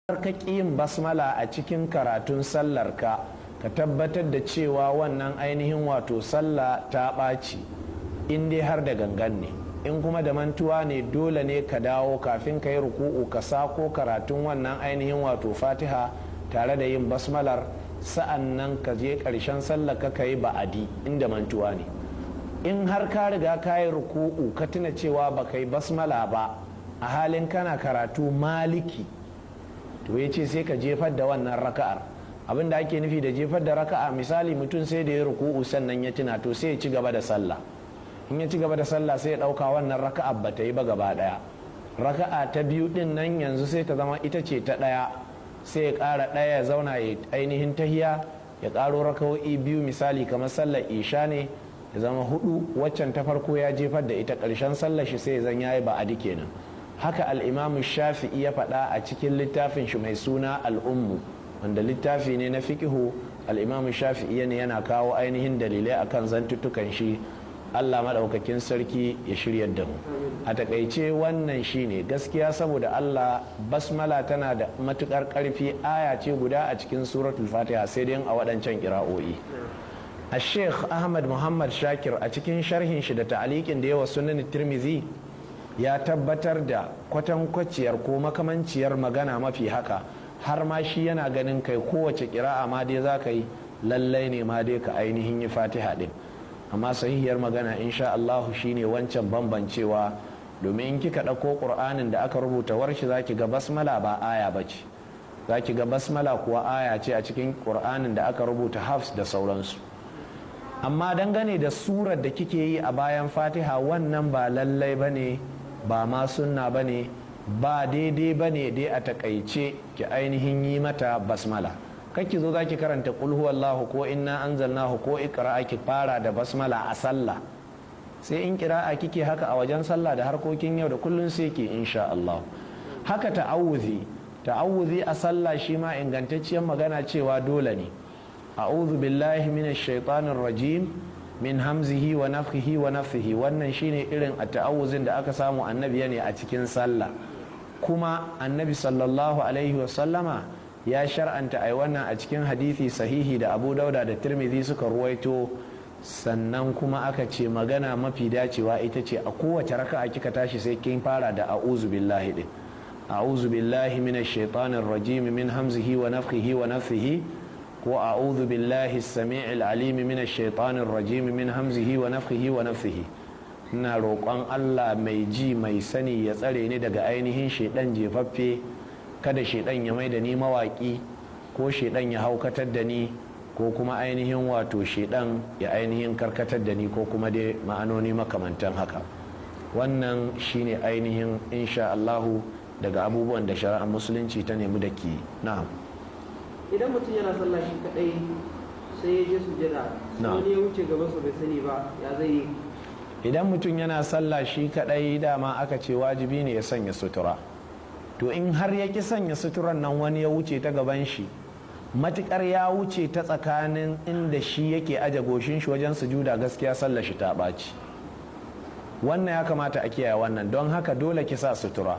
Ka ƙi yin basmala a cikin karatun sallarka, ka tabbatar da cewa wannan ainihin wato sallah ta ɓaci, in dai har da gangan ne. In kuma da mantuwa ne, dole ne ka dawo kafin ka yi ruku'u, ka sako karatun wannan ainihin wato Fatiha tare da yin basmalar. Sa'an nan ka je ƙarshen sallar ka yi ba'adi inda mantuwa ne. In har ka riga ka yi ruku'u, ka tuna cewa ba ka yi basmala ba a halin kana karatu Maliki, to ya ce sai ka jefar da wannan raka'ar. Abin da ake nufi da jefar da raka'a, misali mutum sai da ya ruku'u sannan ya tuna, to sai ya ci gaba da sallah. In ya ci gaba da sallah, sai ya ɗauka wannan raka'ar ba ta yi ba gaba ɗaya. Raka'a ta biyu ɗin nan yanzu sai ta zama ita ce ta ɗaya. Sai ya ƙara ɗaya, ya zauna ya ainihin tahiya, ya ƙaro raka'o'i biyu. Misali kamar sallar isha ne, ya zama hudu. Waccan ta farko ya jefar da ita. Ƙarshen sallar shi sai ya zan yayi ba'adi kenan. Haka Al'imamu Shafi'i ya faɗa a cikin littafin shi mai suna Al'ummu, wanda littafi ne na fiƙihu. Al'imamu Shafi'i ne yana kawo ainihin dalilai akan zantuttukan shi. Allah maɗaukakin sarki ya shiryar da mu. A takaice, wannan shine gaskiya. Saboda Allah, basmala tana da matukar ƙarfi. Aya ce guda a cikin Suratul Fatiha, sai dai a waɗancan ƙira'o'i. A Sheikh Ahmad Muhammad Shakir, a cikin sharhin shi da ta'alikin da yawa Sunan Tirmizi, ya tabbatar da kwatankwaciyar ko makamanciyar magana mafi haka. Har ma shi yana ganin kai kowace kira'a ma dai za ka yi, lallai ne ma dai ka ainihin yi Fatiha din. Amma sahihiyar magana, insha Allahu, shine wancan bambancewa, domin in kika ɗauko Ƙur'anin da aka rubuta Warshi, za ki ga basmala ba aya ba ce. Za ki ga basmala kuwa aya ce a cikin Ƙur'anin da aka rubuta Hafs da sauransu. Amma dangane da surar da kike yi a bayan Fatiha, wannan ba lallai ba ne, ba ma sunna ba ne, ba daidai ba ne dai. A takaice, ki ainihin yi mata basmala. Ki zo za ki karanta Qul huwallahu ko Inna anzalnahu ko Iqra, ki fara da basmala a sallah. Sai in kira'a kike haka a wajen sallah da harkokin yau da kullun, sai ki insha Allah. Haka ta'awuzi, ta'awuzi a sallah shi ma ingantacciyar magana cewa dole ne. A'udhu billahi minash shaitanir rajim min hamzihi wa nafthihi wa nafthihi. Wannan shine irin a ta'awuzin da aka samu Annabi ne a cikin sallah. Kuma Annabi sallallahu alaihi wa sallama ya shar'anta ai wannan a cikin hadisi sahihi da Abu Dauda da Tirmidhi suka ruwaito. Sannan kuma aka ce magana mafi dacewa ita ce a kowace raka'a kika tashi, sai kin fara da a'uzu billahi din. A'uzu billahi minash shaitanir rajim min hamzihi wa nafthihi wa nafthihi, ko a'udhu billahi sami'il alimi minash shaitanir rajim min hamzihi wa nafthihi wa nafthihi. Ina roƙon Allah mai ji mai sani ya tsare ni daga ainihin shaidan jefaffe, kada shaidan ya mai da ni mawaƙi, ko shaidan ya haukatar da ni, ko kuma ainihin wato shaidan ya ainihin karkatar da ni, ko kuma dai ma'anoni makamantan haka. Wannan shine ainihin insha Allahu daga abubuwan da shari'ar Musulunci ta nemi da ke. Na'am. Idan mutum yana sallah shi kadai, sai ya je sujada, sai wani ya wuce gaban sa bai sani ba, ya zai yi? Idan mutum yana sallah shi kadai, dama aka ce wajibi ne ya sanya sutura. To in har ya ki sanya suturan nan, wani ya wuce ta gaban shi, matukar ya wuce ta tsakanin inda shi yake aje goshin shi wajen sujuda, gaskiya sallar shi ta ɓaci. Wannan ya kamata a kiyaye wannan. Don haka dole ki sa sutura.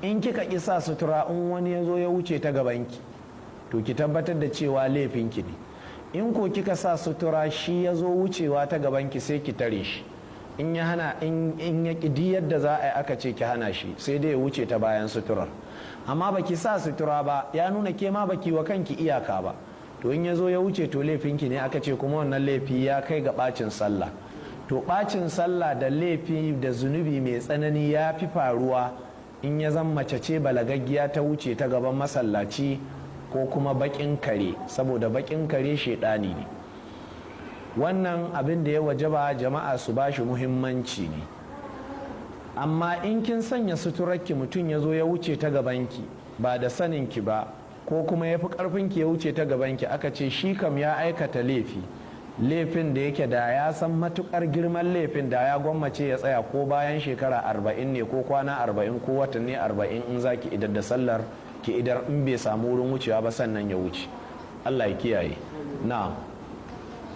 In kika ki sa sutura, in wani ya zo ya wuce ta gabanki, to ki tabbatar da cewa laifinki ne. In ko kika sa sutura, shi ya zo wucewa ta gabanki, sai ki tare shi. In ya hana, in ya ƙi yadda za a yi, aka ce ki hana shi, sai dai ya wuce ta bayan suturar. Amma baki sa sutura ba, ya nuna ke ma baki wa kanki iyaka ba. To in ya zo ya wuce, to laifinki ne. Aka ce kuma wannan laifi ya kai ga bacin sallah. To bacin sallah da laifi da zunubi mai tsanani ya fi faruwa in ya zan mace ce balagaggiya ta wuce ta gaban masallaci, ko kuma bakin kare, saboda bakin kare shaidani ne. Wannan abin da ya wajaba jama'a su bashi muhimmanci ne. Amma in kin sanya suturarki, mutum ya zo ya wuce ta gabanki ba da saninki ba, ko kuma ya fi karfinki ya wuce ta gabanki, aka ce shi kam ya aikata laifi, laifin da yake da ya san matukar girman laifin, da ya gwammace ya tsaya ko bayan shekara 40 ne, ko kwana 40, ko watanni 40. In za ki idar da sallar ki idar, in bai samu wurin wucewa ba, sannan ya wuce. Allah ya kiyaye. Na'am.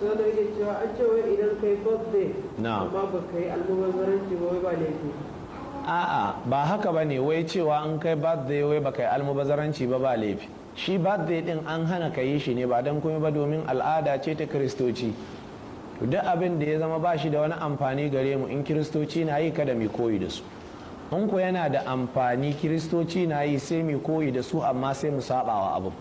Sai da yake cewa an ce wai idan kai birthday Na'am. amma ba kai almubazzaranci ba, wai ba laifi. A'a, ba haka ba ne. Wai cewa an kai birthday wai baka yi almubazaranci ba, ba laifi. Shi birthday din an hana ka yi shi ne ba don kuma ba, domin al'ada ce ta Kiristoci. To, duk abin da ya zama ba shi da wani amfani gare mu, in Kiristoci na yi, kada mu koyi da su. In ko yana da amfani, Kiristoci na yi, sai mu koyi da su, amma sai mu sabawa abu.